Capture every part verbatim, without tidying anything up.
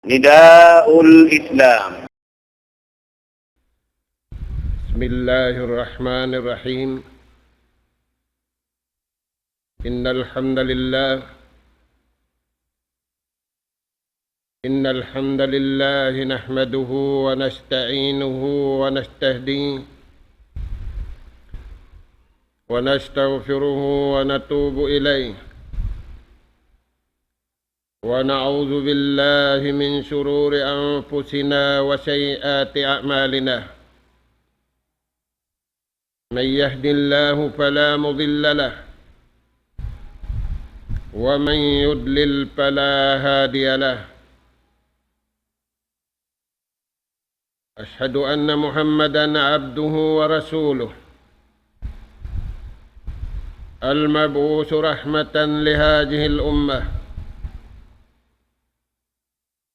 نداء الإسلام. بسم الله الرحمن الرحيم. إن الحمد لله، إن الحمد لله نحمده ونستعينه ونستهديه ونستغفره ونتوب إليه، ونعوذ بالله من شرور أنفسنا وسيئات أعمالنا. من يهد الله فلا مضل له، ومن يضلل فلا هادي له. أشهد أن محمدا عبده ورسوله، المبعوث رحمة لهذه الأمة،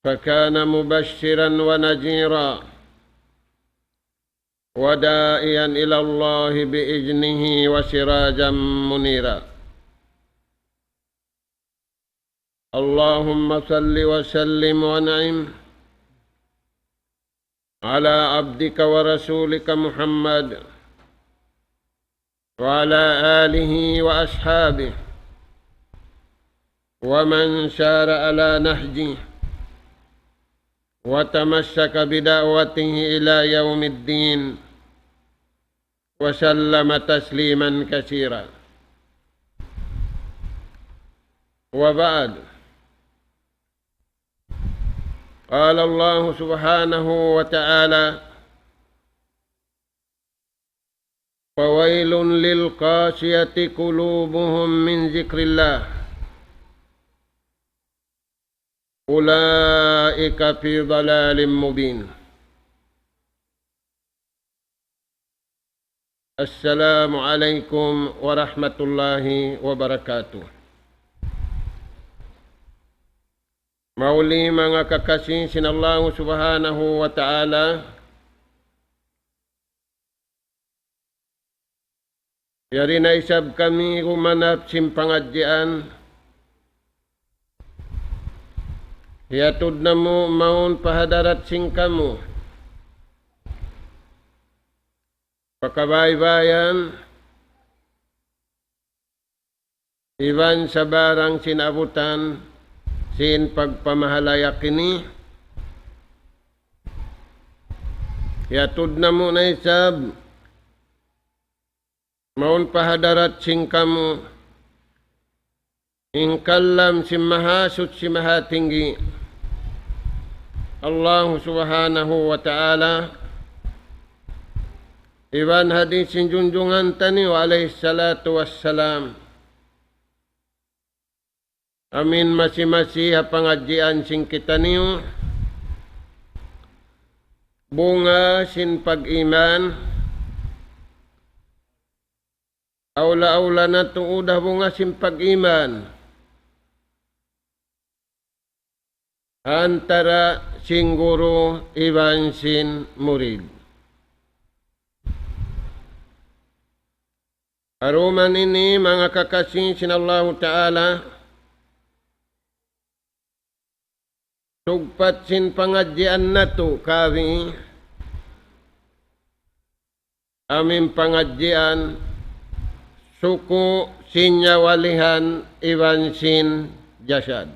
فكان مبشرا ونذيرا، وداعيا إلى الله بإذنه وسراجا منيرا. اللهم صل وسلم وأنعم على عبدك ورسولك محمد وعلى آله وأصحابه ومن سار على نهجه وتمسك بدعوته إلى يوم الدين، وسلم تسليما كثيرا. وبعد، قال الله سبحانه وتعالى: فويل للقاسية قلوبهم من ذكر الله، أولئك في ضلال مبين. السلام عليكم ورحمة الله وبركاته. Mahuli manga kakasi sin Allahu Subhanahu wa Ta'ala, yari na isab kami gumanap sin pangadjian. Hiyatud namu' mawn pa hadarat sin kamu, pa kabaybayan iban sabarang sin abutan sin pagpamahalaya' ini. Hiyatud namu' na isab mawn pa hadarat sin kamu in kalam sin Mahasuchi Mahatinggi, Allahu Subhanahu wa Ta'ala, iban hadis sin junjungan taniyu alayhi salatu wassalam. Amin masi-masi ha pangadjian sin kitaniyu, bunga sin pag-iman, awla-awla na tuud ha bunga sin pag-iman antara sin guru iban sin murid. Aruman ini manga kakasi sin Allahu Ta'ala, sugpat sin pangadjian natu' kawi, amin pangadjian suku' sin nyawalihan iban sin jasad.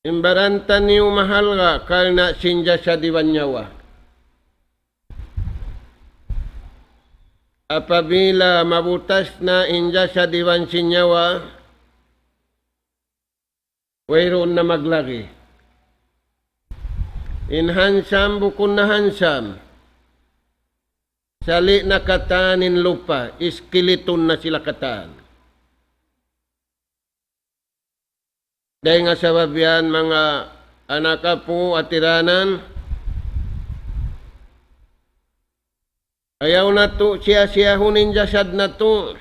In baran taniyu mahalga' karna' sin jasad iban nyawa. Apabila mabutas na in jasad iban sin nyawa, wayruun na maglagi. In hansam bukun na hansam. Sali' na katan in lupa', iskilitun na sila katan. Dayn ha sabab yan, manga anak apu' ha tiranan, ayaw natu' siya-siyahun in jasad natu'.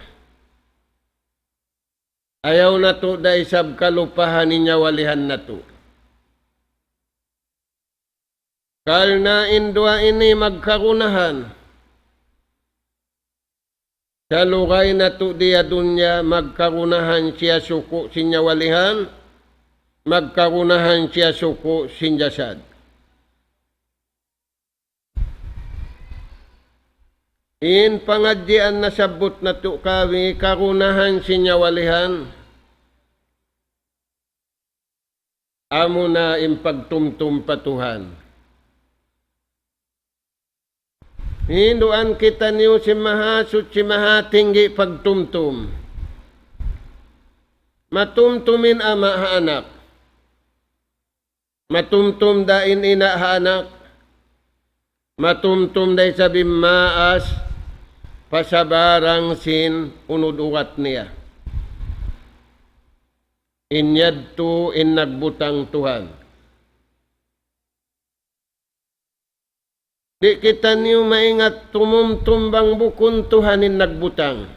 Ayaw natu' da isab kalupahan in nyawalihan natu'. Karna' in duwa ini magkagunahan. Sa lugay natu' di ha dunya magkagunahan siya suku' sin nyawalihan, magkagunahan siya suku' sin jasad. In pangadjian nasabbut natu' kawi kagunahan sin nyawalihan, amuna in pagtumtum pa Tuhan. Hinduan kitaniyu sin Mahasuchi Mahatinggi pagtumtum. Matumtum in ama' ha anak. Matumtum da in ina' ha anak. Matumtum da isab in maas pa sabarang sin unud ugat niya. In yadtu in nagbutang Tuhan. Di' kitaniyu maingat tumumtum bang bukun Tuhan in nagbutang.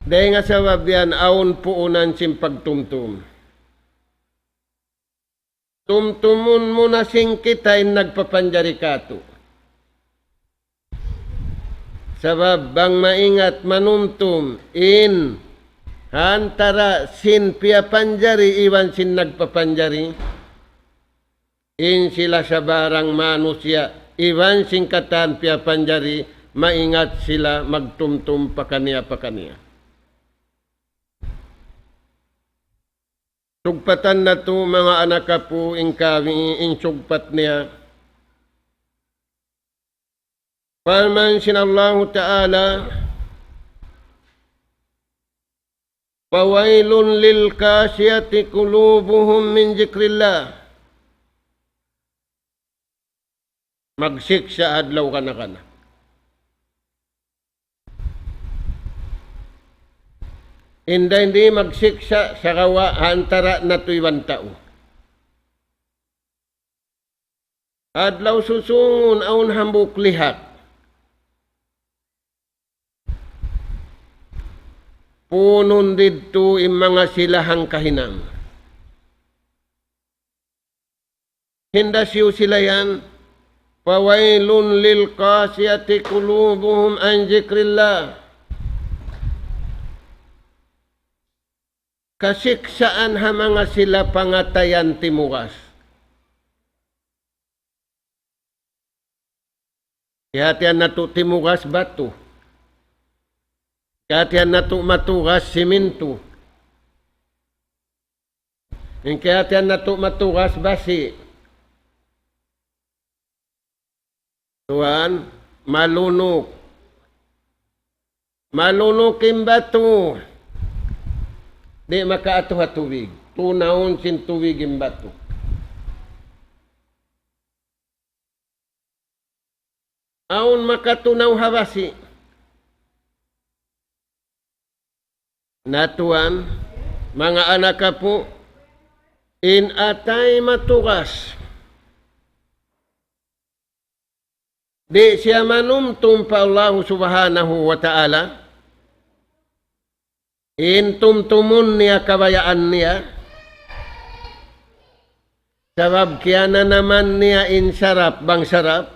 Dayn ha sabab yan awn puunan sin pagtumtum. Tumtumun mu na sin kita in nagpapanjari kātu'. Sabab bang maingat manumtum in ha antara sin piyapanjari iban sin nagpapanjari, in sila sabarang manusiya' iban sin katan piyapanjari, maingat sila magtumtum pakaniya-pakaniya. Sugpatan natu', manga anak apu', in kawi in sugpat niya. Parman sin Allahu Ta'ala, فويل للقاسية قلوبهم من ذكر الله. Magsiksa' adlaw kana-kana. Inday di' magsiksa' sagawa' ha antara natu' iban tau. Adlaw susūngun awn hambuuk lihak. Punun didtu in manga sila hangkahinang. Hinda siyu sila yan, فويل للقاسية قلوبهم عن ذكر الله. Kasiksaan ha manga sila pangatayan timugas. Kiyahatihan natu' timugas batu. Kiyahatihan natu' matugas simintu. In kiyahatihan natu' matugas basi'. Tuwan, malunuk. Malunuk in batu. Di' makaatu ha tubig. Tunawun sin tubig in batu. Awn makatunaw ha basi'. Na tuwan, manga anak apu', in atay matugas. Di' siya manumtum pa Allahu Subhanahu wa Ta'ala. In tumtumun niya kabayaan niya. Sabab kiyananaman niya in sarap bang sarap.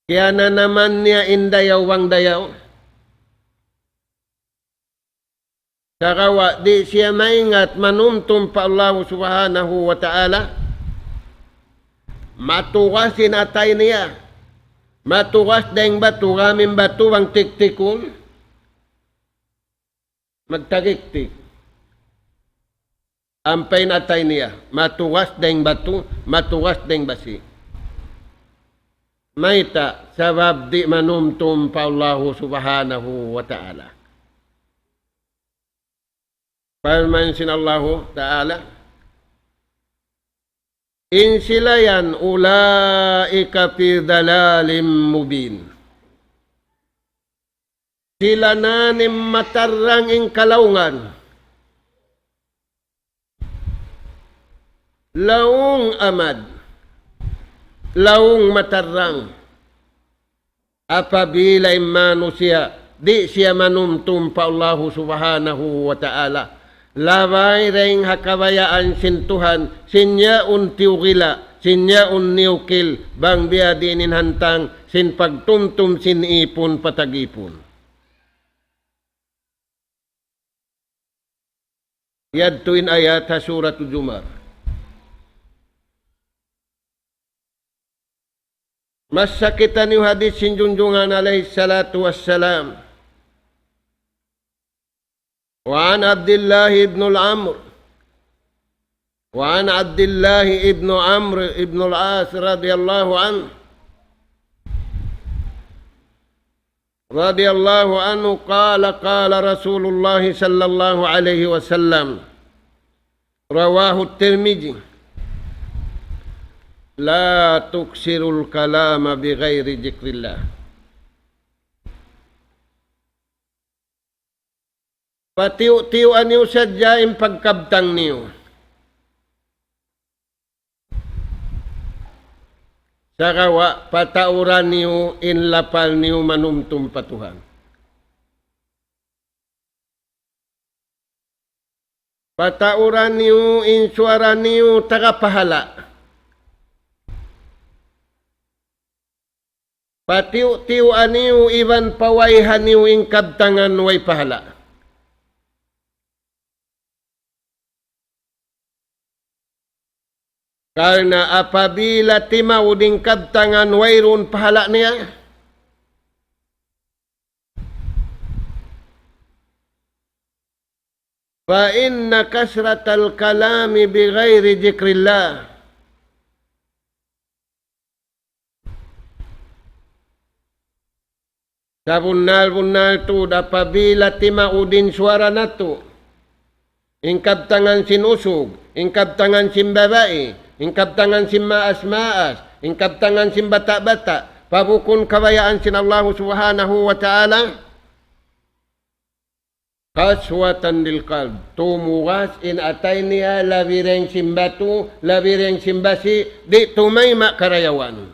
Kiyananaman niya in dayaw bang dayaw. Sagawa' di' siya maingat manumtum pa Allahu Subhanahu wa Ta'ala. Matugas in atay niya. Matugas dayng batu, amu in batu bang tiktikun. Magtagiktik. Ampa in atay niya, matugas dayng batu, matugas dayng basi'. Mayta'? Sabab di' manumtum pa Allahu Subhanahu wa Ta'ala. Parman sin Allahu Ta'ala, in sila yan, أولئك في ضلال مبين. Sila na in matarrang in kalaungan. Laung amad. Laung matarrang. Apabila in manusiya', di' siya manumtum pa Allahu Subhanahu wa Ta'ala. Labay dayng ha kabayaan sin Tuhan, sin yaun tiyugila', sin yaun niyukil, bang biyadiin in hantang, sin pagtumtum sin ipun pa tag-ipun. Yadtu in ayat ha Surat Zumar. Massa kitaniyu hadith sin Junjungan alayhi salatu wassalam. وعن عبد الله بن العمر، وعن عبد الله بن عمرو بن العاص رضي الله عنه، رضي الله عنه قال: قال رسول الله صلى الله عليه وسلم، رواه الترمذي، لا تكثروا الكلام بغير ذكر الله. Patiyu'-tiyuan niyu sadja in pagkabtang niyu. Sagawa' patauran niyu in lapal niyu manumtum pa Tuhan. Patauran niyu in suwara niyu taga pahala'. Patiyu'-tiyuan niyu iban pawayhan niyu in kabtangan way pahala'. Karna' apabila timaud in kabtangan wayruun pahala' niya, فإن كثرة الكلام بغير ذكر الله. Sabunnal-bunnal tuud apabila timaud in suwara natu', in kabtangan sin usug, in kabtangan sin babai, in kabtangan sin maas-maas, in kabtangan sin bata'-bata', pa bukun kabayaan sin Allahu Subhanahu wa Ta'ala, قسوة للقلب. Tumugas in atay niya, labi dayn sin batu, labi dayn sin basi', di' tumayma' karayawan.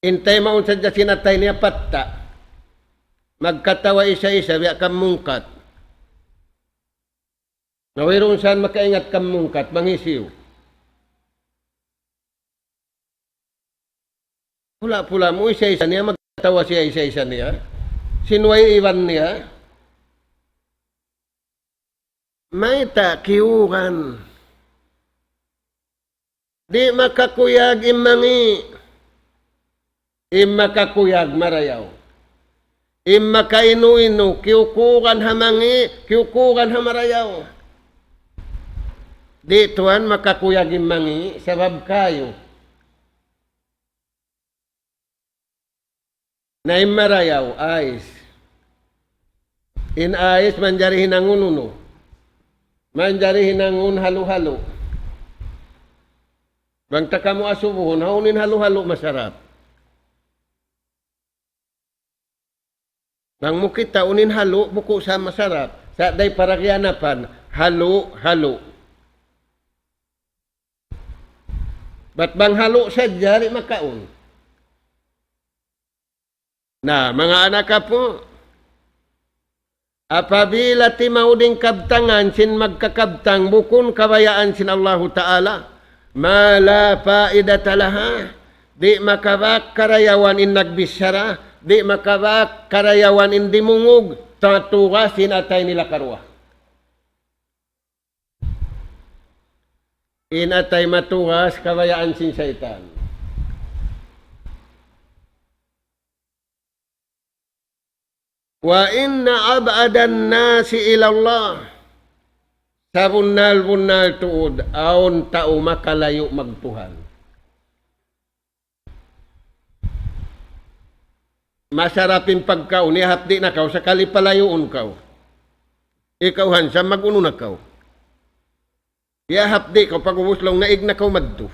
In taymaun sadja sin atay niya patta'. Magkatawa isa-isa, biya' kan mungkat. Na wayruun saan makaingat kan mungkat, bang hisiyu. Pula-pula mu isa-isa niya, magtawa siya isa-isa niya. Sin way iban niya. Mayta' kiyugan. Di' makakuyag in mangi'. In makakuyag marayaw. In makainu-inu, kiyukugan ha mangi', kiyukugan ha marayaw. Di' tuwan makakuyag in mangi', sabab kayu. Na in marayaw, ais. In ais manjari hinangun unu? Manjari hinangun halu-halu. Bang ta kamu asubuhun, hawnu in halu-halu masarap? Bang mu kita' unu in halu', buku' sa masarap. Sa' day paragiyanapan, halu', halu'. Bat bang halu' sadja, di' makaun. Na, manga anak apu', apabila timaud in kabtangan sin magkakabtang bukun kabayaan sin Allahu Ta'ala, ما لا فائدة لها, di' makabak karayawan in nagbichara, di' makabak karayawan in dimungug, tatugas in atay nila karuwa. In atay matugas kabayaan sin saytan. وإن أبعد الناس إلى الله. Sabunnal-bunnal tuud, awn tau makalayu' magtuhan. Masarap in pagkaun, iyahapdi' na kaw, sakali palayuun kaw. Ikaw hansa, mag-unu na kaw. Iyahapdi' kaw, pag-ubus laung naig na kaw madtu.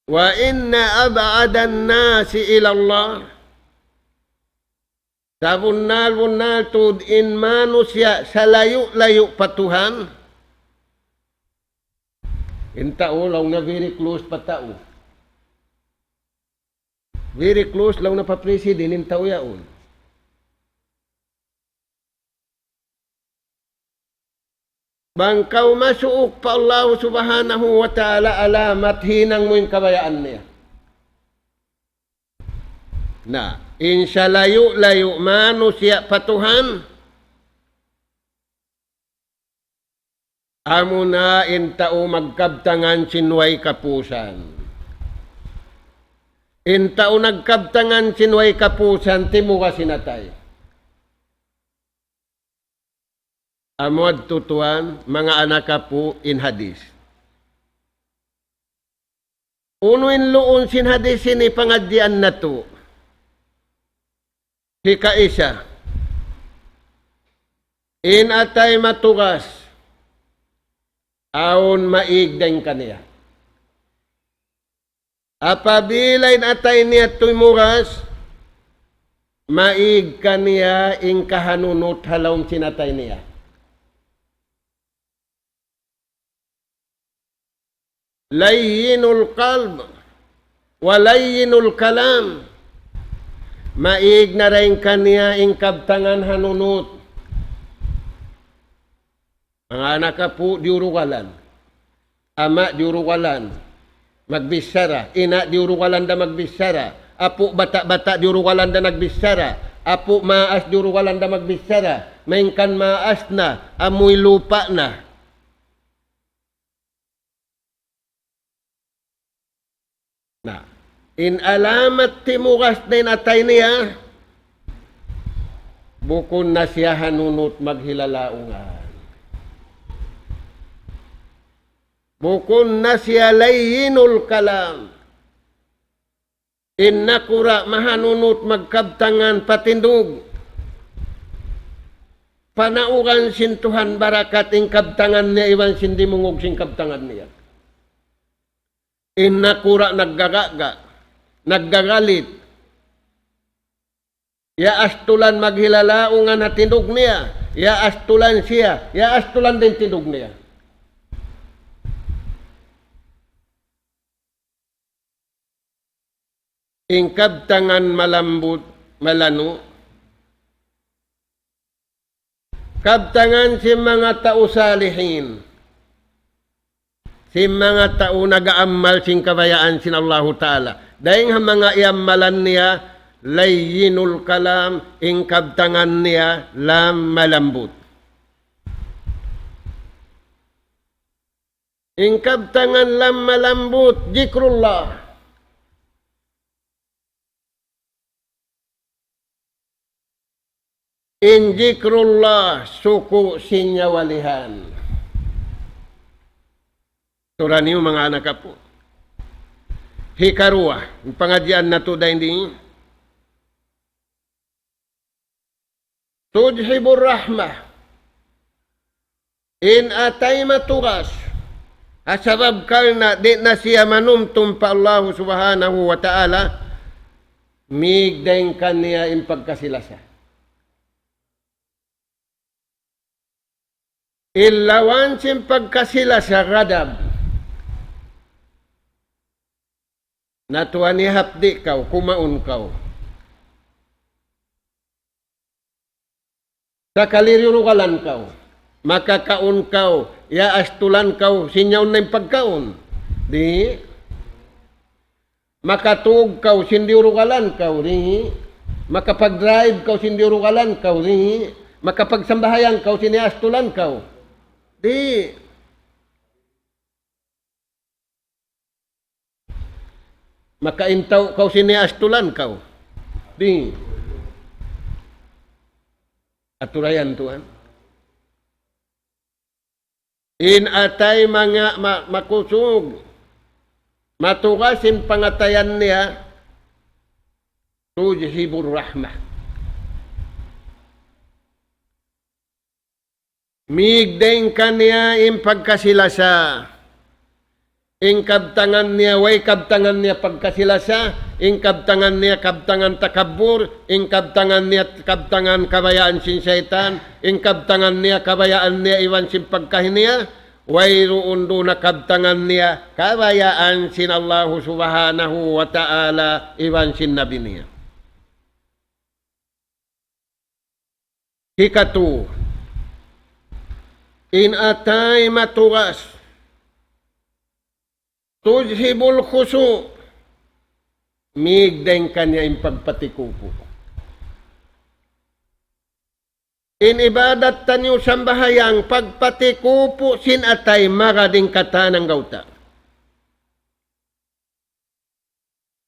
وإن أبعد الناس إلى الله. Sabunnal-bunnal tuud in manusiya' salayu'-layu' pa Tuhan. In tau laung niya very close pa tau. Very close laung niya pa president in tau yaun. Bang kaw masuuk pa Allah Subhanahu wa Ta'ala, alamat hinang mu in kabayaan niya. Na, In salayu'-layu' manusiya' pa Tuhan, amuna in tau magkabtangan sin way kapusan. In tau nagkabtangan sin way kapusan, timugas in atay. Amu yadtu tuwan, manga anak apu', in hadis. Unu in luun sin hadis ini pangadjian natu'? Hikaisa, in atay matugas, awn maig dayn kaniya. Apabila in atay niya timugas, maig kaniya in kahanunut ha lawm sin atay niya. لين القلب ولين الكلام. Maig na dayn kaniya in kabtangan hanunut. Manga anak apu', diyurugalan. Ama' diyurugalan magbichara, ina' diyurugalan da magbichara, apu' bata'-bata' diyurugalan da nagbichara, apu' maas diyurugalan da magbichara, malayngkan maas na, amuy lupa' na. Na, in alamat timugas na in atay niya, bukun na siya hanunut maghilalaungan. Bukun na siya لين الكلام. In nakura' mahanunut magkabtangan pa tindug. Panaugan sin Tuhan barakat in kabtangan niya iban sin dimungug sin kabtangan niya. In nakura' naggagaga', naggagalit. Iyaastulan maghilalaungan ha tindug niya. Iyaastulan siya. Iyaastulan da in tindug niya. In kabtangan malambut, malanu'. Kabtangan sin manga tau salihin. Sin manga tau nag-aamal sin kabayaan sin Allahu Ta'ala. Dayng ha manga iyamalan niya, لين الكلام, in kabtangan niya, lam, malambut. In kabtangan lam malambut, ذكر الله. In ذكر الله, suku' sin nyawalihan. Tura niyu manga anak apu'. Hikaruwa, in pangadjian natu' dayn di. تذهب الرحمة. In atay matugas. Ha sabab karna' di' na siya manumtum pa Allahu Subhanahu wa Ta'ala, mīg dayn kaniya in pagkasi-lasa. In lawan sin pagkasi-lasa, ghadab. Natuwa niya hapdi' kaw, kumaun kaw. Sakali diyurugalan kaw, makakaun kaw, iyaastulan kaw, sin yaun na in pagkaun. Di'. Makatug kaw, sin diyurugalan kaw, di'. Makapag-drive kaw, sin diyurugalan kaw, di'. Makapagsambahayang kaw, sin iyaastulan kaw. Di'. Makaintaw kaw sin iyaastulan kaw. Di'. Aturayan tuwan. In atay manga ma-, makusug. Matugas in pangatayan niya. تذهب الرحمة. Mīg dayn kaniya in pagkasi-lasa. In kabtangan niya, way kabtangan niya pagkasi-lasa, in kabtangan niya kabtangan takabbur, in kabtangan niya kabtangan kabayaan sin saytan, in kabtangan niya kabayaan niya iban sin pagkahi niya, wayruun duun na kabtangan niya kabayaan sin Allahu Subhanahu wa Ta'ala iban sin Nabi niya. Hikatu, in atay matugas, تذهب الخشوع, mīg dayn kaniya in pagpatikupu. In ibadat taniyu sambahayang pagpatikupu' sin atay marayaw katan anggawta'.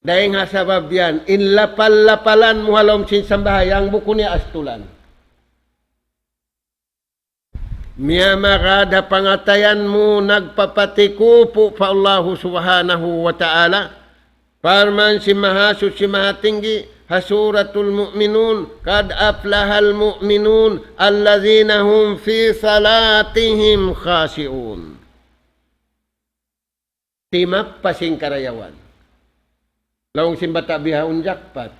Dayng ha sabab yan, in lapal-lapalan mu ha lawm sin sambahayang bukun niya astulan. Miyamagad ha pangatayan mu nagpapatikupu' pa Allahu Subhanahu wa Ta'ala. Parman sin Mahasuchi Mahatinggi ha Suratul Mu'minun, قد أفلح المؤمنون الذين هم في صلاتهم خاشعون. Timappas in karayawan. Laung sin bata' bihaun jackpot.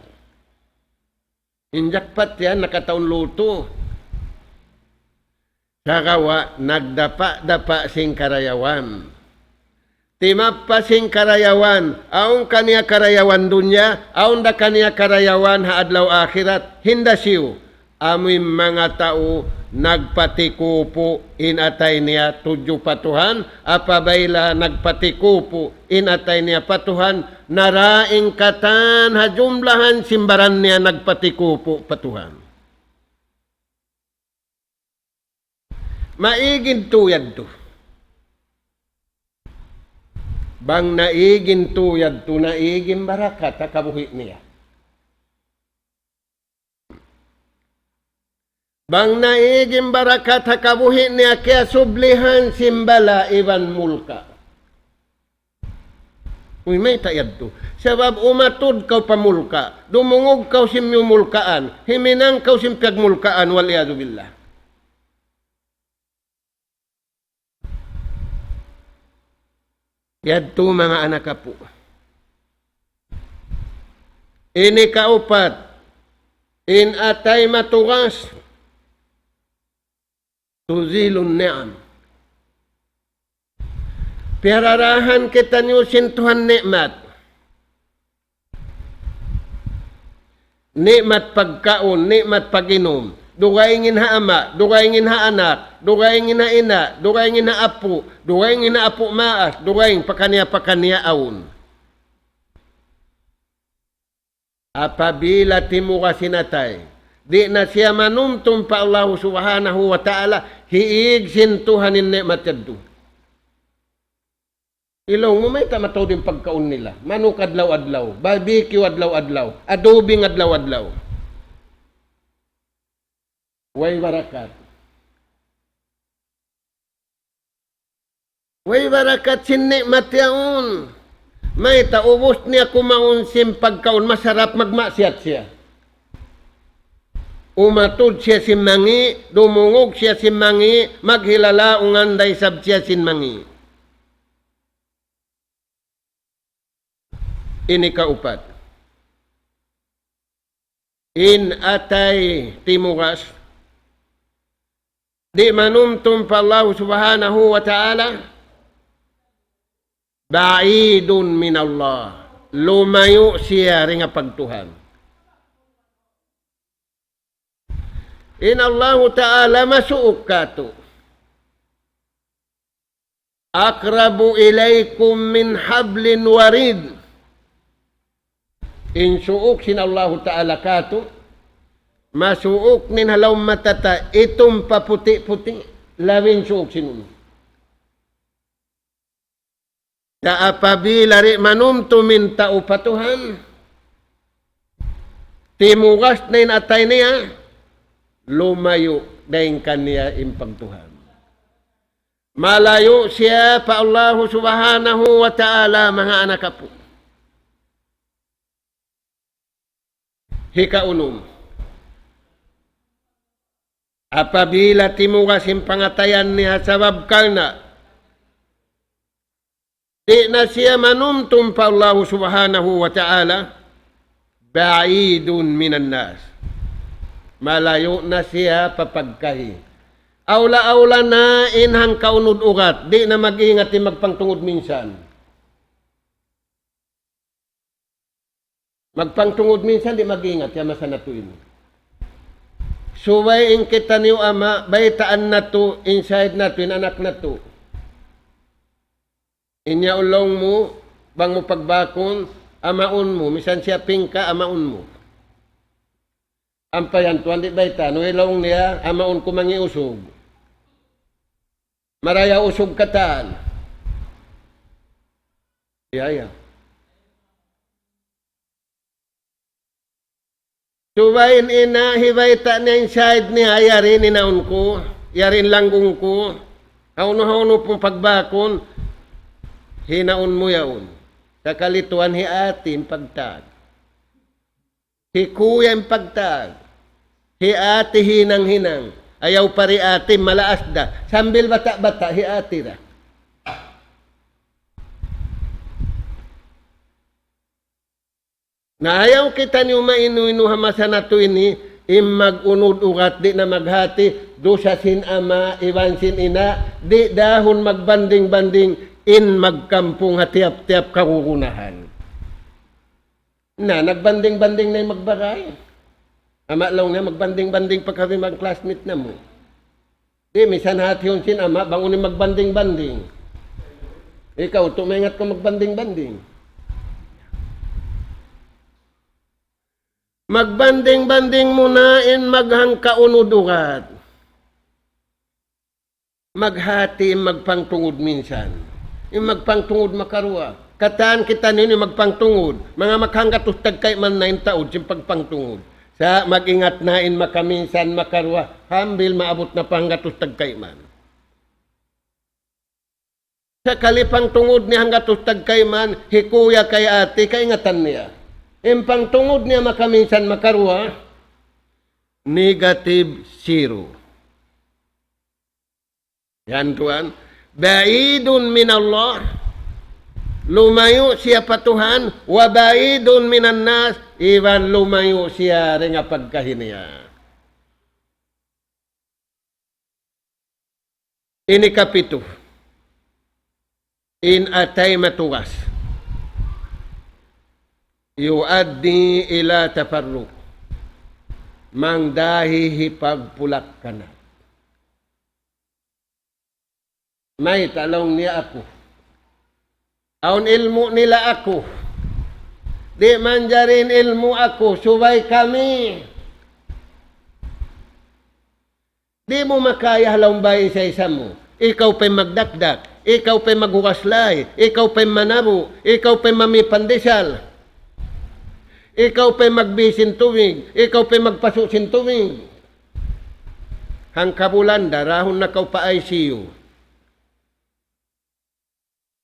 In jackpot yan, nakataun lutu. Sagawa' nagdapa'-dapa' sin karayawan. Timappas sin karayawan, awn kaniya karayawan dunya, awn da kaniya karayawan ha adlaw akhirat, hinda siyu. Amu in manga tau nagpatikupu' in atay niya tudju pa Tuhan, apabila nagpatikupu' in atay niya pa Tuhan, narayaw katan ha jumlahan sin baran niya nagpatikupu' pa Tuhan. Maig in tu yadtu. Bang naig in tu yadtu, naig in barakat ha kabuhi' niya. Bang naig in barakat ha kabuhi' niya, kiyasublihan sin bala' iban mulka'. Uy, mayta' yadtu? Sabab umatud kaw pa mulka', dumungug kaw sin miyumulkaan, himinang kaw sin piyagmulkaan, والعياذ بالله. Yadtu manga anak apu'. Ini kaupat, in atay matugas, تزيل النعم. Piyararahan kitaniyu sin Tuhan ni'mat. Ni'mat pagkaun, ni'mat pag-inum. Dugaing in ha ama', dugaing in ha anak, dugaing in ha ina', dugaing in ha apu', dugaing in ha apu' maas, dugaing pakaniya-pakaniya awn. Apabila timugas in atay, di' na siya manumtum pa Allahu Subhanahu wa Ta'ala, hiig sin Tuhan in ni'mat yadtu. Ilaw mu, mayta' mataud in pagkaun nila? Manuk adlaw-adlaw, barbecue adlaw-adlaw, adobing adlaw-adlaw. Way barakat. Way barakat sin ni'mat yaun. Mayta'? Ubus niya kumaun sin pagkaun masarap, magmaksiyat siya. Umatud siya sin mangi', dumungug siya sin mangi', maghilalaungan da isab siya sin mangi'. Ini kaupat. In atay timugas, di' manumtum pa Allahu Subhanahu wa Ta'ala, بعيد من الله. Lumayu' siya dayn ha pagtuhan. In Allahu Ta'ala masuuk kātu'. أقرب إليكم من حبل الوريد. In suuk sin Allahu Ta'ala kātu', masuuk dayn ha lawm mata ta itum pa puti'-puti', labi in suuk sin unu. Sa' apabila di' manumtum in tau pa Tuhan, timugas na in atay niya, lumayu' dayn kaniya in pagtuhan. Malayu' siya pa Allahu Subhanahu wa Ta'ala, manga anak apu'. Hikaunum, apabila timugas in pangatayan niya sabab karna' di' na siya manumtum pa Allahu Subhanahu wa Ta'ala, بعيد من الناس. Malayu' na siya pa pagkahi. Awla-awla na in hangkaunud ugat, di' na mag-ingat in magpangtungud minsan. Magpangtungud minsan di' mag-ingat, ya masa natu' ini. Subay in kitaniyu ama', baytaan natu', in sahid natu', in anak natu'. In yaun laung mu, bang mu pagbakun, amaun mu, misan siya pingka, amaun mu. Ampa yan tuwan di' bayta', unu in laung niya, amaun ku mangi' usug. Marayaw usug katan. Ya, ya. Subay in ina', hibayta' niya in side niya, yari in inaun ku, yari in langgung ku. Hawnu-hawnu pun pagbakun, hinaun mu yaun. Sakali tuwan hi ati in pagtag. Hi kuya in pagtag. Hi ati hinang-hinang. Ayaw pa ri ati, malaas da. Sambil bata'-bata', hi ati da. Na ayaw kitaniyu mainu-inu ha masa natu' ini, in mag-unud ugat di' na maghati, dusa sin ama', iban sin ina', di' dahun magbanding-banding, in magkampung ha tiyap-tiyap kagunahan. Na, nagbanding-banding na in magbaray. Ama' laung niya, magbanding-banding pa kami mag-classmate namu'. Di', misan hatihun sin ama', bang unu in magbanding-banding. Ikaw, tuud maingat kaw magbanding-banding. Magbanding-banding muna in maghangka unud ugat. Maghati in magpangtungud minsan. In magpangtungud makaruwa. Katan kitaniyu in magpangtungud. Manga makahanggatus tagkayman na in taud sin pagpangtungud. Sa' mag-ingat na in makaminsan makaruwa, hambil maabut na pa hanggatus tagkayman. Sakali pangtungud niya hanggatus tagkayman, hi kuya kay ati, kaingatan niya. In pangtungud niya makaminsan makaruwa, negative zero. Yan tuwan. بعيد من الله, lumayu' siya pa Tuhan, وبعيد من الناس, iban lumayu' siya dayn ha pagkahi niya. Ini kapitu. In atay matugas. يؤدي إلى تفرق. Mangdahi hipagpulak-kanat. Mayta' laung niya aku. Awn ilmu' nila aku. Di' manjari in ilmu' aku, subay kami. Di' mu makaya ha lawm bay isa-isa mu. Ikaw pa in magdakdak, ikaw pa in maghugas lay, ikaw pa in manabu', ikaw pa in mami pandesal, ikaw pa in magbi sin tubig, ikaw pa in magpasu' sin tubig. Hangkabulan da, dahun na kaw pa I C U.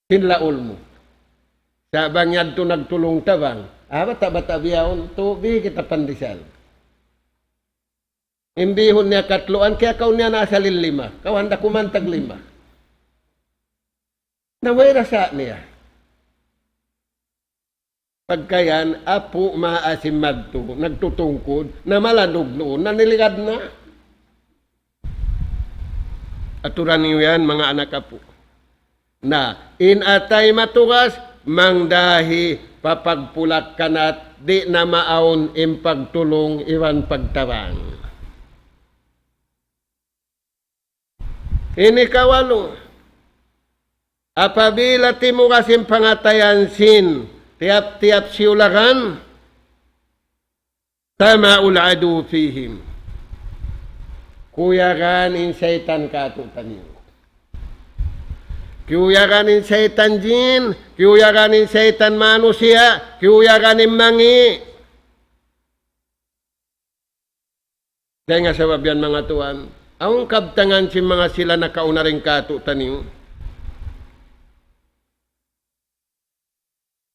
Sin laul mu. Sa' bang yadtu nagtulung-tabang, ah, bata'-bata' bihaun, tuud bi kita pandesal. In bihun niya katluan, kiyakaun niya na asal in lima. Kaw handa' ku man tag lima. Na way rasa niya. Pagka yan, apu' maasim madtu, nagtutungkud, na malanug nuun, na niligad na. Aturan niyu yan, manga anak apu'. Na, in atay matugas, mangdahi pa pagpulak-kanat, di' na maawn in pagtulung iban pagtabang. Ini kawalu. Apabila timugas in pangatayan sin tiyap-tiyap siyulagan, طمع العدو فيهم. Kuyagan in saytan kātu'niyu. Kiyuyagan in saytan jin, kiyuyagan in saytan manusiya', kiyuyagan in mangi'. Dayn ha sabab yan, manga tuwan, awn kabtangan sin manga sila nakauna dayn kātu'niyu.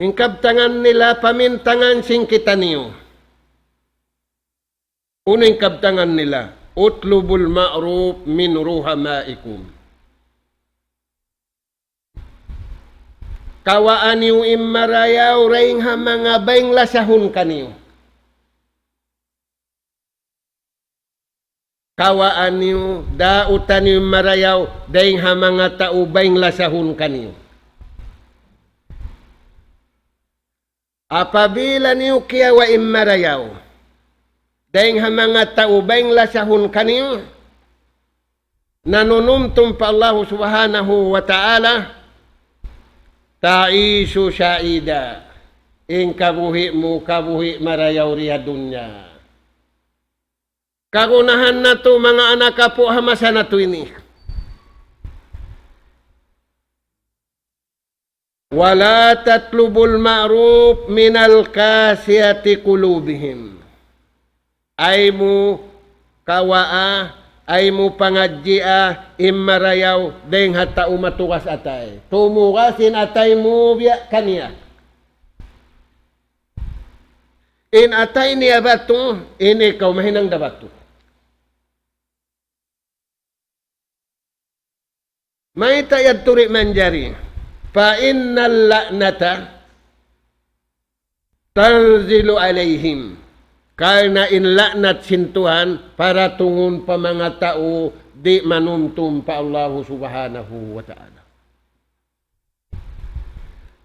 In kabtangan nila pamintangan sin kitaniyu. Unu in kabtangan nila? اطلبوا المعروف من رحمائكم. Kawaa niyu in marayaw dayn ha manga bayng lasahun kaniyu. Kawaa niyu, dauta niyu in marayaw dayn ha manga tau bayng lasahun kaniyu. Apabila niyu kiyawa' in marayaw dayn ha manga tau bayng lasahun kaniyu, nanunumtum pa Allahu Subhanahu wa Ta'ala, تعيشوا سعيدا. In kabuhi' mu, kabuhi' marayaw di ha dunya. Kagunahan natu', manga anak apu', ha masa natu' ini. ولا تطلبوا المعروف من القاسية قلوبهم. Ayaw mu kawaa, ayaw mu pangadjia in marayaw dayn ha tau matugas atay. Tumugas in atay mu biya' kaniya. In atay niya batu, in ikaw mahinang da batu. Mayta' yadtu di' manjari? فإن اللعنة تنزل عليهم. Karna' in la'nat sin Tuhan paratungun pa manga tau di' manumtum pa Allahu Subhanahu wa Ta'ala.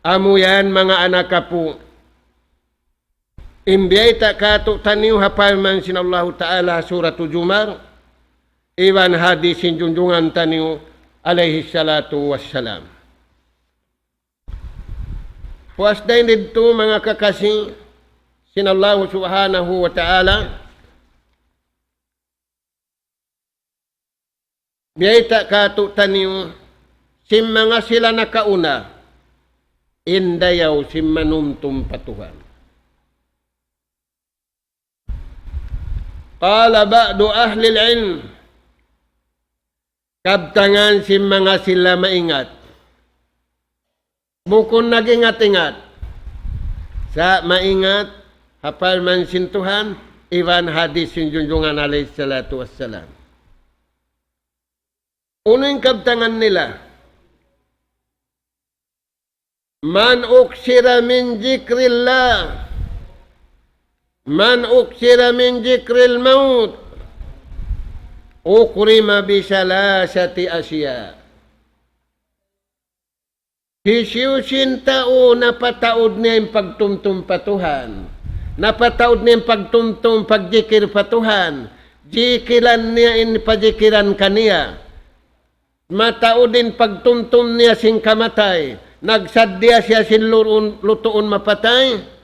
Amu yan, manga anak apu', in biyayta' kātu'niyu ha parman sin Allahu Ta'ala, Suratu Zumar, iban hadis sin junjungan taniyu, alayhi salatu wassalam. Puas dayn didtu, manga kakasi sin Allahu Subhanahu wa Ta'ala, biyayta' kātu'niyu sin manga sila nakauna, in dayaw sin manumtum pa Tuhan. قال بعض أهل العلم, kabtangan sin manga sila maingat. Bukun nag-ingat-ingat. Sa' maingat ha parman sin Tuhan, iban hadis sin junjungan alayhi salatu wassalam. Unu in kabtangan nila? من أكثر من ذكر الله، من أكثر من ذكر الموت، أكرم بثلاثة أشياء. Hisiyu-siyu in tau napataud niya in pagtumtum pa Tuhan, napataud niya in pagtumtum, pagjikil pa Tuhan, jikilan niya in pajikilan kaniya, mataud in pagtumtum niya sin kamatay, nagsaddiya siya sin lurun-, lutuun mapatay,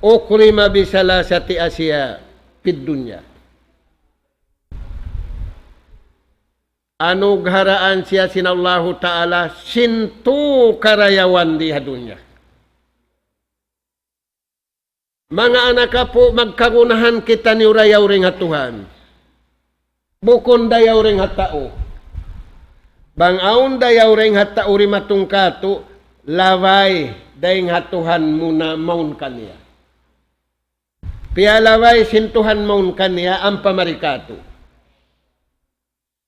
أكرم بثلاثة أشياء في الدنيا. Anugharaan siya sin Allahu Ta'ala sin tū karayawan di ha dunya. Manga anak apu', magkagunahan kitaniyu dayaw dayn ha Tuhan. Bukun dayaw dayn ha tau. Bang awn dayaw dayn ha tau dimatung kātu', labay dayn ha Tuhan mu na mawn kaniya. Piyalabay sin Tuhan mawn kaniya ampa mari kātu'.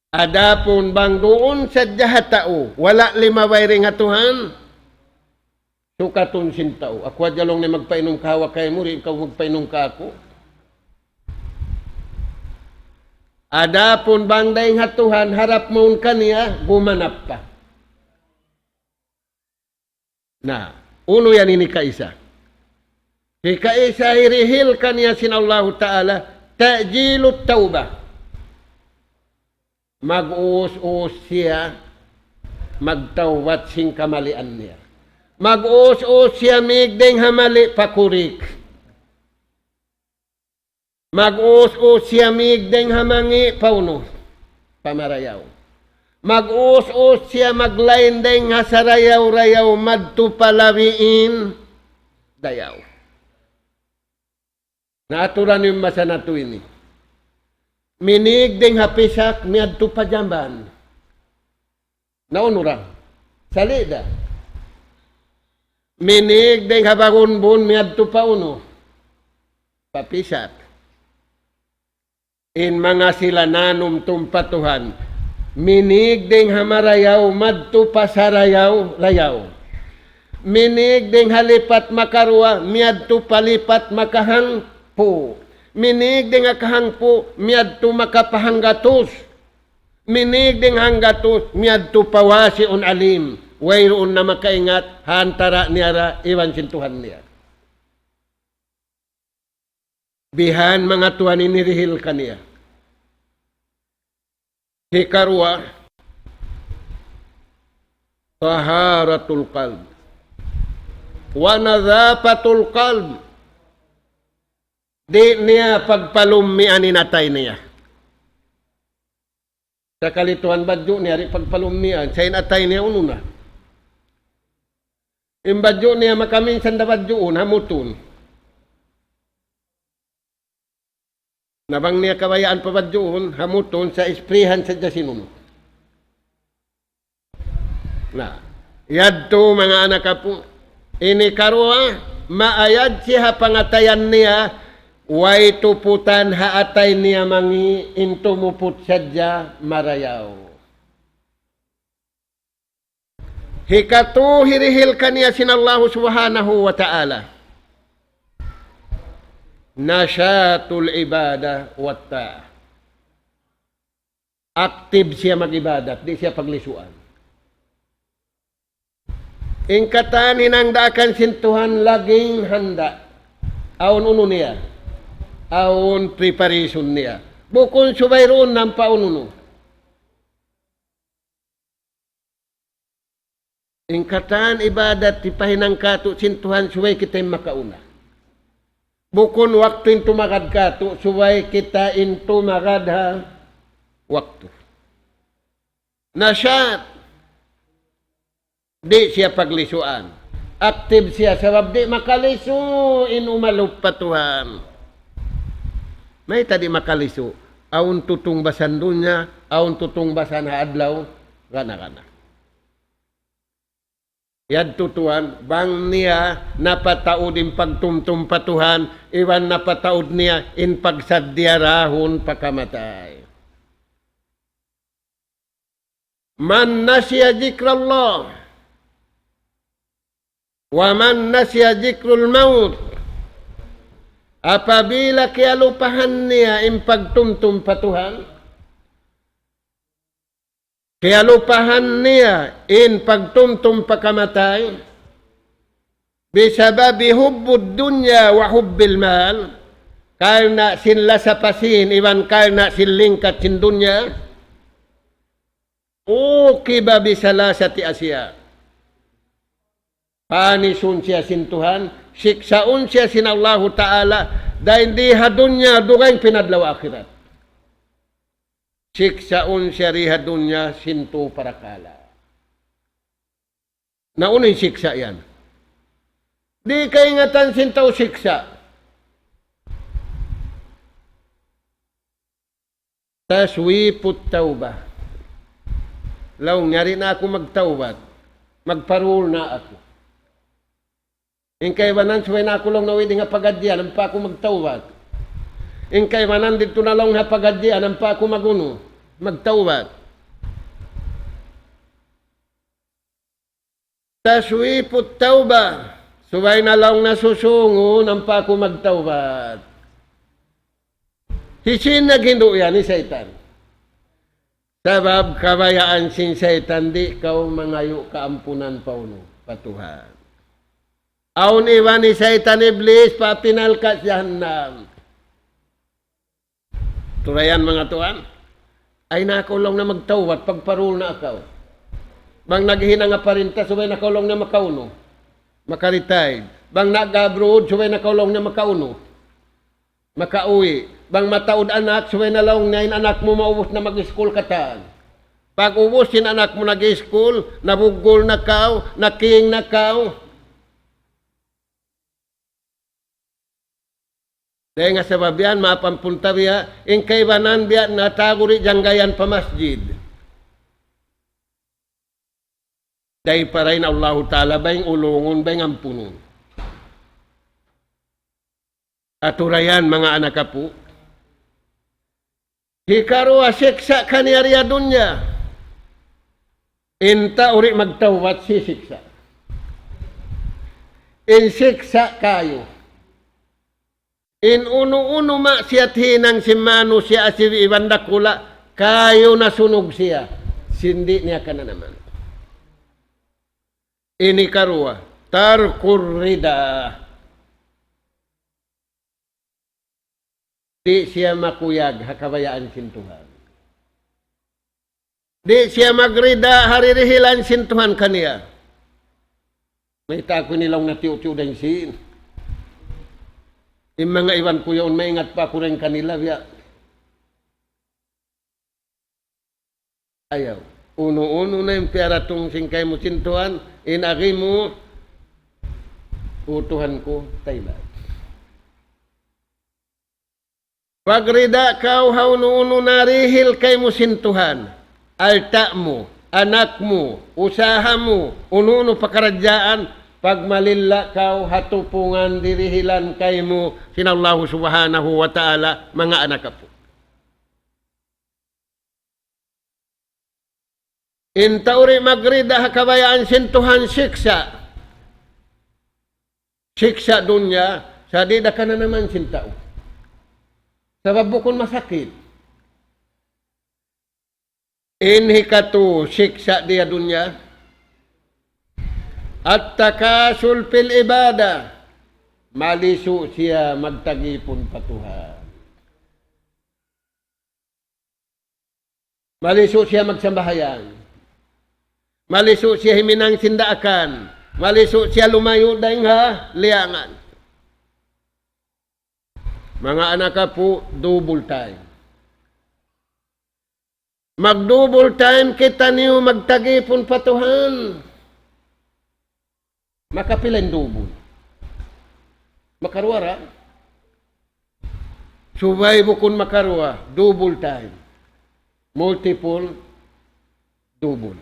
Adapun bang duun sadja ha tau, wala' limabay dayn ha Tuhan, sukatun sin tau. Aku hadja laung niya magpainum kahawa kaymu, di' kaw magpainum kāku'. Adapun bang dayn ha Tuhan, harap mawn kaniya, gumanap pa. Na, unu yan ini kaisa? Hikaisa, hirihil kaniya sin Allahu Ta'ala, تأجيل التوبة. Mag-uus-uus siya magtawbat sin kamalian niya. Mag-uus-uus siya mīg dayn ha mali pa kurik. Mag-uus-uus siya mīg dayn ha mangi' pa unu, pa marayaw. Mag-uus-uus siya maglain dayn ha sarayaw-rayaw madtu pa labi in dayaw. Na, aturan in masa natu' ini. Minīg dayn ha pisak miyadtu pa jamban. Na unu ra? Sali' da. Minīg dayn ha bagunbun miyadtu pa unu? Pa pisak. In manga sila nanumtum pa Tuhan, minīg dayn ha marayaw madtu pa sarayaw-rayaw. Minīg dayn ha lipat makaruwa miyadtu pa lipat makahangpu'. Minīg dayn ha kahangpu' miyadtu makapahanggatus. Minīg dayn ha hanggatus miyadtu pa واسع عليم. Wayruun na makaingat ha antara' niya ra iban sin Tuhan niya. Bihan manga tuwan in hirihil kaniya. Hikaruwa, طهارة القلب ونظافة القلب. Di' niya pagpalummian in atay niya. Sakali tuwan badju' niya, di' pagpalummian, sa' in atay niya unu na. In badju' niya makaminsan da badjuun, hamutun. Na bang niya kabayaan pa badjuun, hamutun, sa' isprihan sadja sin unu. Na, yadtu manga anak apu', ini karuwa, maayad siya ha pangatayan niya, way tuputan ha atay niya mangi', in tumuput sadja marayaw. Hikatu hirihil kaniya sin Allahu Subhanahu wa Ta'ala. نشاط العبادة والطاعة. Active siya mag-ibadat, di' siya paglisuan. In katan hinang daakan sin Tuhan laging handa'. Awn unu niya. Awn preparation niya. Bukun subay duun nampa unu-unu. In katan ibadat hipahinang kātu' sin Tuhan subay kita in makauna. Bukun waktu in tumagad kātu', subay kita in tumagad ha waktu. Nashat. Di' siya paglisuan. Active siya sabab di' makalisu in umalup pa Tuhan. Mayta' di' makalisu? Awn tutungbasan dunya, awn tutungbasan ha adlaw, gana-gana. Yadtu tuwan, bang niya napataud in pagtumtum pa Tuhan, iban napataud niya in pagsaddiya dahun pa kamatay. من نسي ذكر الله ومن نسي ذكر الموت. Apabila kiyalupahan niya in pagtumtum pa Tuhan, kiyalupahan niya in pagtumtum pa kamatay, بسبب حب الدنيا وحب المال, karna' sin lasa pa sīn iban karna' sin lingkat sin dunya, عوقب بثلاثة أشياء. Panisun siya sin Tuhan, siksaun siya sin Allahu Ta'ala, dayn di ha dunya dugaing pa in adlaw akhirat. Siksaun siya di ha dunya sin tū parakala'. Na unu in siksa' yan? Di' kaingatan sin tau siksa'. تسويف التوبة. Laung niya, di' na aku magtawbat. Magparul na aku. In kaibanan, subay na aku laung niya wayruun ha pagadjian, ampa aku magtawbat. In kaibanan, didtu na laung niya ha pagadjian, ampa aku magunu, magtawbat. تسويف التوبة. Subay na laung niya susungun ampa aku magtawbat. Hisiyu in naghindu' yan? Hi saytan. Sabab kabayaan sin saytan di' kaw mangayu' kaampunan pa unu? Pa Tuhan. Awn iban hi saytan Iblis pa pinalka' jahannam. Turayan manga tuwan. Ay na kaw laung niya magtawbat, pagparul na kaw. Bang naghinang ha parinta, subay na kaw laung niya makaunu? Maka-retire. Bang nag-abroad, subay na kaw laung niya makaunu? Makauwi'. Bang mataud anak, subay na laung niya in anak mu maubus na mag-school katan. Pag-ubus sin anak mu nag-school, nabuggul na kaw, naking na kaw. Dayn ha sabab yan, maap ampun ta biya', in kaibanan biya' natagu di' janggayan pa masjid. Dayn pa dayn Allahu Ta'ala, bang ulungun, bang ampunun. Aturayan, manga anak apu'. Hikaruwa siksa' kaniya di ha dunya. In tau di' magtawbat sisiksa'. In siksa' kayu. In unu-unu maksiyat hinang sin manusiya' asibi' iban dakula', kayu na sunug siya. Sin di' niya kananaman. Ini karuwa, ترك الرضا. Di' siya makuyag ha kabayaan sin Tuhan. Di' siya magrida ha dirihilan sin Tuhan kaniya. Mayta' aku ini laung niya tiyu'-tiyu' dayn sin. In manga iban ku yaun, maingat pa aku dayn kanila, biya'. Ayaw. Unu-unu na in piyaratung sin kaymu sin Tuhan, in agi mu, "O Tuhan ku, taymaun." Pagrida kaw ha unu-unu narihil kaymu sin Tuhan. Alta' mu, anak mu, usaha mu, unu-unu pakaradjaan, pagmalilla kaw ha tupungan dirihilan kaymu sin Allahu Subhanahu wa Ta'ala, manga anak apu'. In tau di' magrida ha kabayaan sin Tuhan, siksa'. Siksa' dunya, sa' di' da kananaman sin tau. Sabab bukun masakit. In hikatu siksa' di ha dunya, التكاسل في العبادة. Malisu' siya magtagipun pa Tuhan. Malisu' siya magsambahayang. Malisu' siya himinang sin daakan. Malisu' siya lumayu' dayn ha liyangan. Manga anak apu', double time. Mag-double time kitaniyu magtagipun pa Tuhan. Makapila in double? Makaruwa ra? Subay bukun makaruwa, double time. Multiple, double.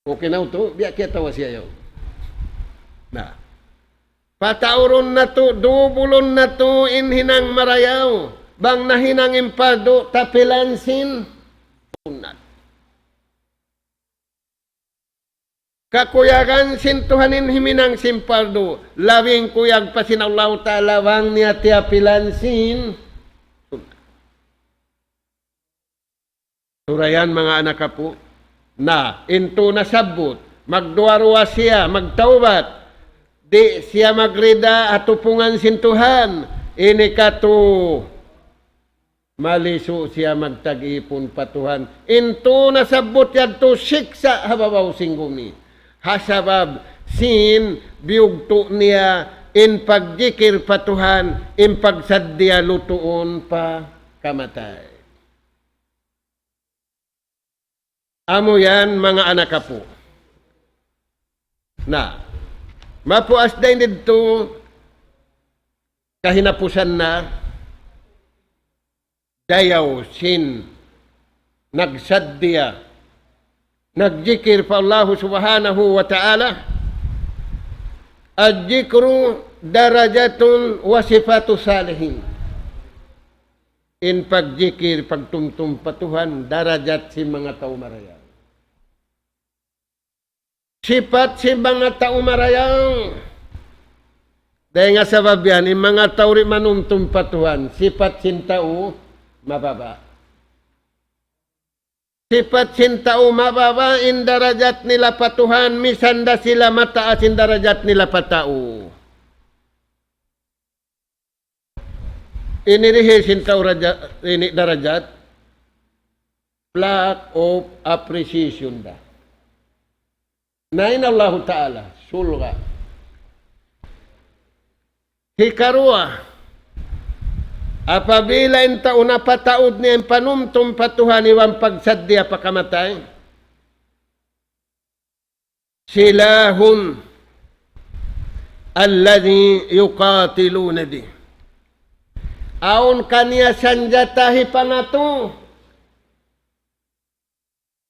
Okay na utu, biya' kiyatawa siya yaun. Na. Pataurun natu', dubulun natu' in hinang marayaw. Bang nahinang in pardu, tapilan sin sunnat. Kakuyagan sin Tuhan in himinang sin pardu, labing kuyag pa sin Allahu Ta'ala bang niya tiyapilan sin sunnat. Surayan manga anak apu'. Na, in tū nasabbut, magduwa-ruwa siya, magtawbat. Di' siya magrida ha tupungan sin Tuhan. Ini katu, malisu' siya magtagipun pa Tuhan. In tū nasabbut yadtu siksa' ha babaw sin gumi. Ha sabab sin biyugtu' niya in pagjikir pa Tuhan, in pagsaddiya lutuun pa kamatay. Amu yan, manga anak apu'. Na, mapuas dayn didtu kahinapusan na, dayaw sin nagsaddiya, nagjikir pa Allahu Subhanahu wa Ta'ala. الذكر درجة وصفة الصالحين. In pagjikir, pagtumtum pa Tuhan, darajat sin manga tau marayaw. Sipat sin manga tau marayaw. Dayn ha sabab yan, in manga tau di' manumtum pa Tuhan, sipat sin tau mababa'. Sipat sin tau mababa' in darajat nila pa Tuhan, misan da sila mataas in darajat nila pa tau. Ini dihil sin tau raja-, ini darajat, plaque of appreciation da. Na in Allahu Ta'ala, surga'. Hikaruwa, apabila in tau napataud niya in panumtum pa Tuhan iban pagsaddiya pa kamatay, سلاح الذي يقاتلون به. Awn kaniya sanjata hipangatu.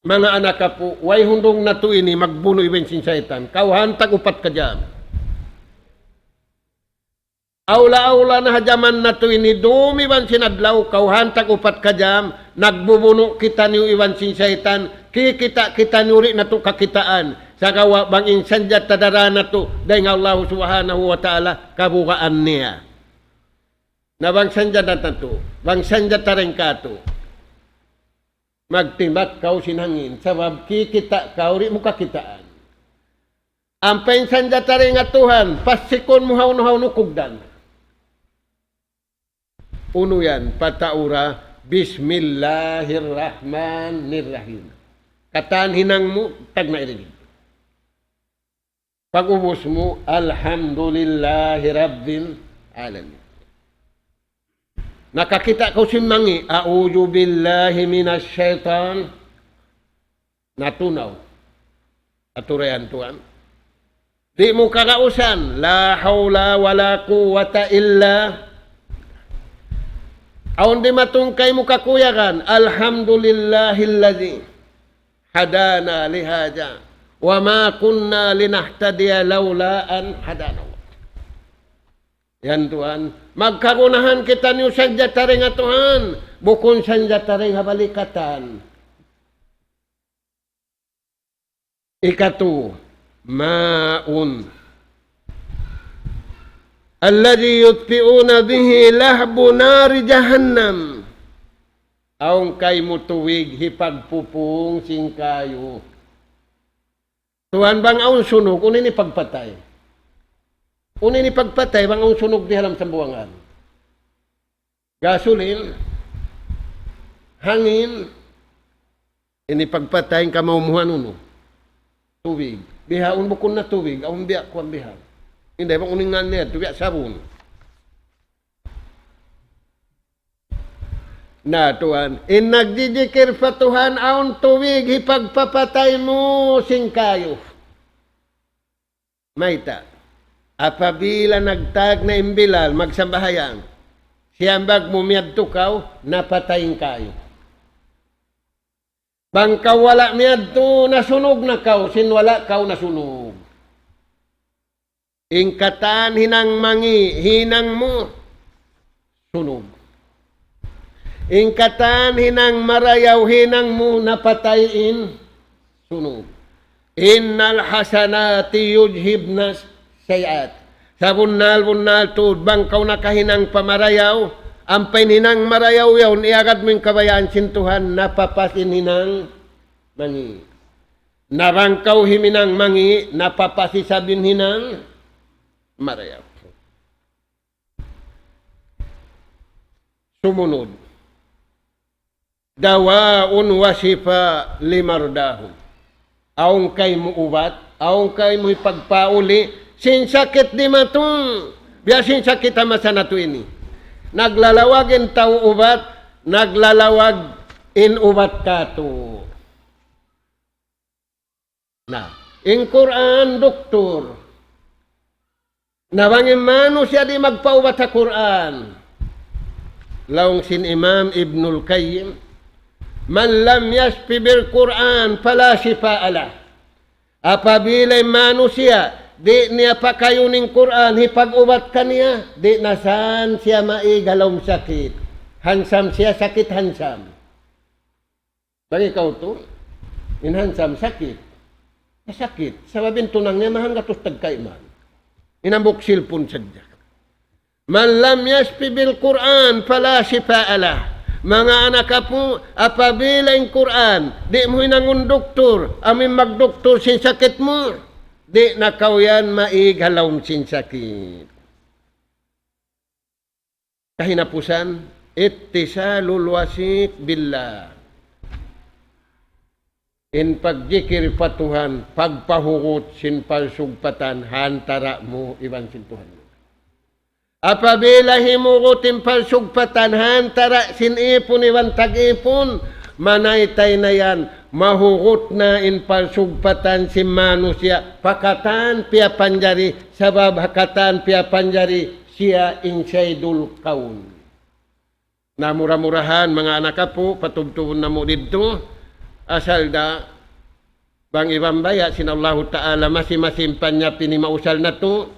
Manga anak apu', way hundung natu' ini magbunu' iban sin saytan. Kawhaan tag upat ka jam. Awla-awla na ha jaman natu' ini, dum iban sin adlaw, kawhaan tag upat ka jam, nagbubunu' kitaniyu iban sin saytan, kikita' kitaniyu di' natu' kakitaan. Sagawa' bang in sanjata dara natu', dayn ha Allahu Subhanahu wa Ta'ala, kabugaan niya. Na bang sanjata natu', bang sanjata dayn katu', magtimbak kaw sin hangin, sabab kikita' kaw di' mu kakitaan. Ampa in sanjata dayn ha Tuhan, pasikun mu hawnu-hawnu kugdan. Unu yan, pataura, Bismillahirrahmanirrahim. Katan hinang mu, tagna' irin. Pag-ubus mu, "Alhamdulillahi Rabbil Alamin." Nakakita' kaw sin mangi', "A'udhu billahi minash shaitan." Natunaw. Aturayan tuwan. Di' mu kagausan, "La hawla wa la quwwata illa." Awn dimatung kaymu kakuyagan, "Alhamdulillahilladhi hadana lihadha, wa ma kunna linahtadiya lawla an hadana Allah." Yan tuwan, magkagunahan kitaniyu sadja dayn ha Tuhan, bukun sadja dayn ha balikatan. Ikatu, "Ma'un alladhi yutfi'una bihi lahbu nari jahannam." Awn kaymu tubig hipagpupung sin kayu. Tuwan, bang awn sunug, unu in hipagpatay? Unu in hipagpatay bang awn sunug di ha lawm sambuwangan? Gasolin, hangin, in hipagpatay in kamaumuhan unu? Tubig. Bihaun bukun na tubig, awn biya' kuwan bihaun. Inday bang unu in ngan niya, tubig sabun. Na tuwan, in nagjijikir pa Tuhan, awn tubig hipagpapatay mu sin kayu. Mayta'? Apabila nagtag na in Bilal magsambahayang, siyambag mu miyadtu kaw, napatay in kayu. Bang kaw wala' miyadtu, nasunug na kaw, sin wala' kaw nasunug. In katan hinang mangi', hinang mu, sunug. In katan hinang marayaw, hinang mu, napatay in sunug. "Innal hasanati yudhibnas sayyi'at." Sabunnal-bunnal tuud, bang kaw nakahinang pa marayaw, ampa in hinang marayaw yaun, iyagad mu in kabayaan sin Tuhan, napapas in hinang mangi'. Na bang kaw himinang mangi', napapas isab in hinang marayaw. Sumunud. "Dawa'un wa shifa' limardahum." Awn kaymu ubat, awn kaymu hipagpauli', sin sakit dimatung. Biya' sin sakit ha masa natu' ini. Naglalawag in tau ubat, naglalawag in ubat katu'. Na, in Qur'an, duktur. Na bang in manusiya' di' magpaubat ha Qur'an. Laung sin Imam Ibnul Qayyim, "Man lam yashfi bil Qur'an fala shifa'a lah." Apabila in manusiya' di' niya pakayun in Qur'an hipag-ubat kaniya, di' na san siya maig ha lawm sakit. Hansam siya sakit hansam. Bang ikaw tuud, in hansam sakit. Sakit. Sabab in tunang niya mahan gatus tagkaiman. In hambuuk cellphone sadja. "Man lam yashfi bil Qur'an fala shifa'a lah." Manga anak apu', apabila in Qur'an, di' mu hinangun duktur, amu in magduktur sin sakit mu, di' na kaw yan maig ha lawm sin sakit. Kahinapusan, ittisalul wasiq billah. In pagjikir pa Tuhan, pagpahugut sin palsugpatan ha antara' mu iban sin Tuhan mu. Apabila himugut in palsugpatan ha antara' sin ipun iban tag-ipun, manaytay na yan, mahugut na in palsugpatan sin manusiya', pa katan piyapanjari, sabab ha katan piyapanjari, siya in sayyidul kawn. Na mura-murahan, manga anak apu', patubtubun namu' didtu, asal da bang iban baya' sin Allahu Ta'ala masi-masi in panyap ini mausal natu',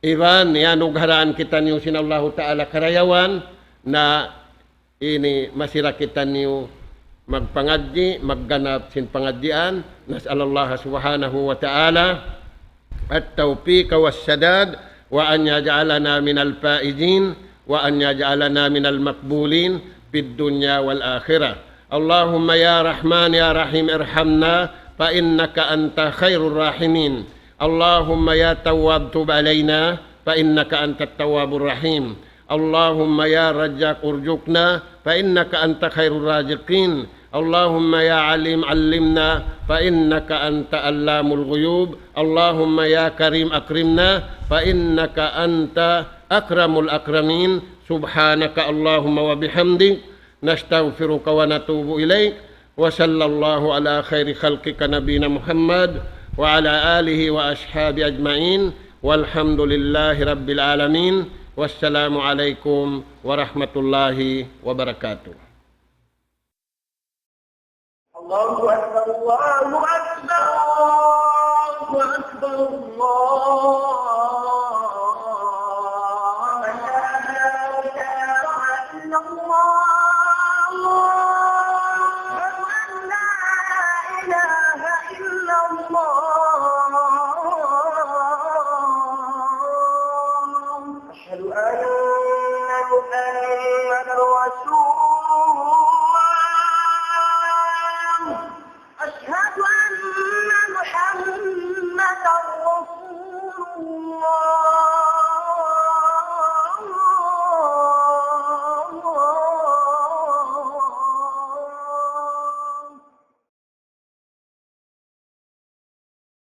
iban iyanugharaan kitaniyu sin Allahu Ta'ala karayawan, na ini masi ra kitaniyu magpangadji', magganap sin pangadjian. نسأل الله سبحانه وتعالى التوفيق والسداد، وأن يجعلنا من الفائزين، وأن يجعلنا من المقبولين في الدنيا والآخرة. اللهم يا رحمن يا رحيم ارحمنا فإنك أنت خير الراحمين. اللهم يا تواب تب علينا فإنك أنت التواب الرحيم. اللهم يا رزاق ارزقنا فإنك أنت خير الرازقين. اللهم يا عليم علمنا، فإنك أنت علام الغيوب. اللهم يا كريم أكرمنا، فإنك أنت أكرم الأكرمين. سبحانك اللهم وبحمدك، نستغفرك ونتوب إليك. وصلى الله على خير خلقك نبينا محمد وعلى آله وأصحابه أجمعين. والحمد لله رب العالمين. والسلام عليكم ورحمة الله وبركاته. الله أكبر، الله أكبر، الله أكبر، الله أكبر. أشهد أن لا إله إلا الله. أشهد أن لا إله إلا الله. أشهد أن محمدا رسول